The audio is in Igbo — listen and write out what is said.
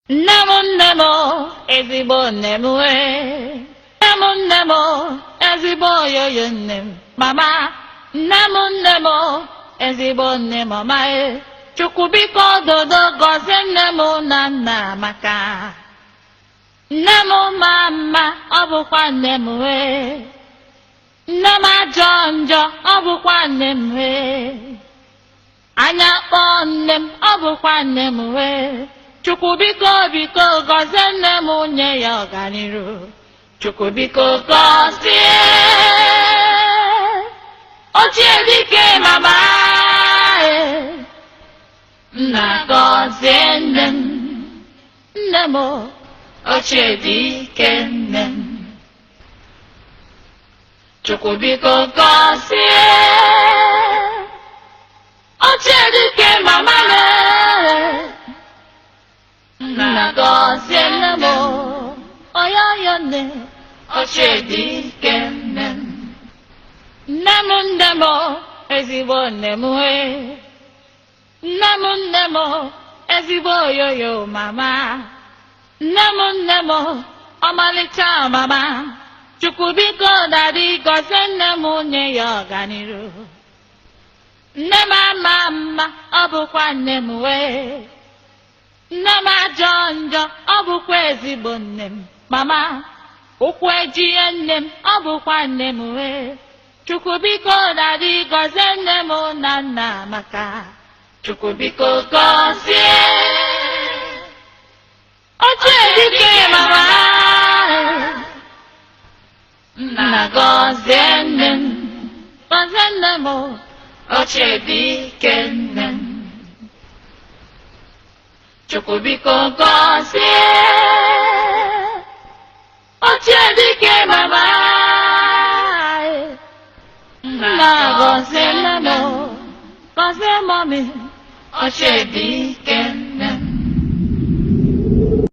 Nne m, nne m, ezigbo nne m wee. Nne m, nne m, ezigbo oyoyo nne m, mama. Nne m, nne m, ezigbo nne mama e. Chukwu biko dodo gọzie nne m na nna maka. Nne m ma mma, ọ bụkwa nne m wee. Nne m ajọ njọ, ọ bụkwa nne m wee. Anya kpọọ nne m, ọ bụkwa nne m wee. Chukwu biko biko gọzie nne m, nye ya ọganiru. Chukwu biko gọzie ochie dike mama e. Nna, gọzie nne m, nne m ochie dike nne m. Chukwu biko gọzie ochie dike mama m. Nna, gọzie nne m, oyoyo nne, ochie dike nne m. Nne m, nne m, ezigbo nne m wee. Nne m, nne m, ezigbo oyoyo mama. Nne m, nne m, ọmalịcha mama. Chukwu biko daddy gọzie nne m, nye ya ọganiru. Nne m ama mma, ọ bụkwa nne m wee. Nne m ajọ njọ, ọ bụkwa ezigbo nne m, mama. Ụkwụ ejighi nne m, ọ bụkwa nne m wee. Chukwu biko daddy gọzie nne m na nna maka. Chukwu biko gọzie ochie dike mama. Nna, gọzie nne m, gọzie nne m, ochie dike nne m. Chukwu biko gọzie ochie dike mama. Nna, gọzie nne m, gọzie mummy, ochie dike.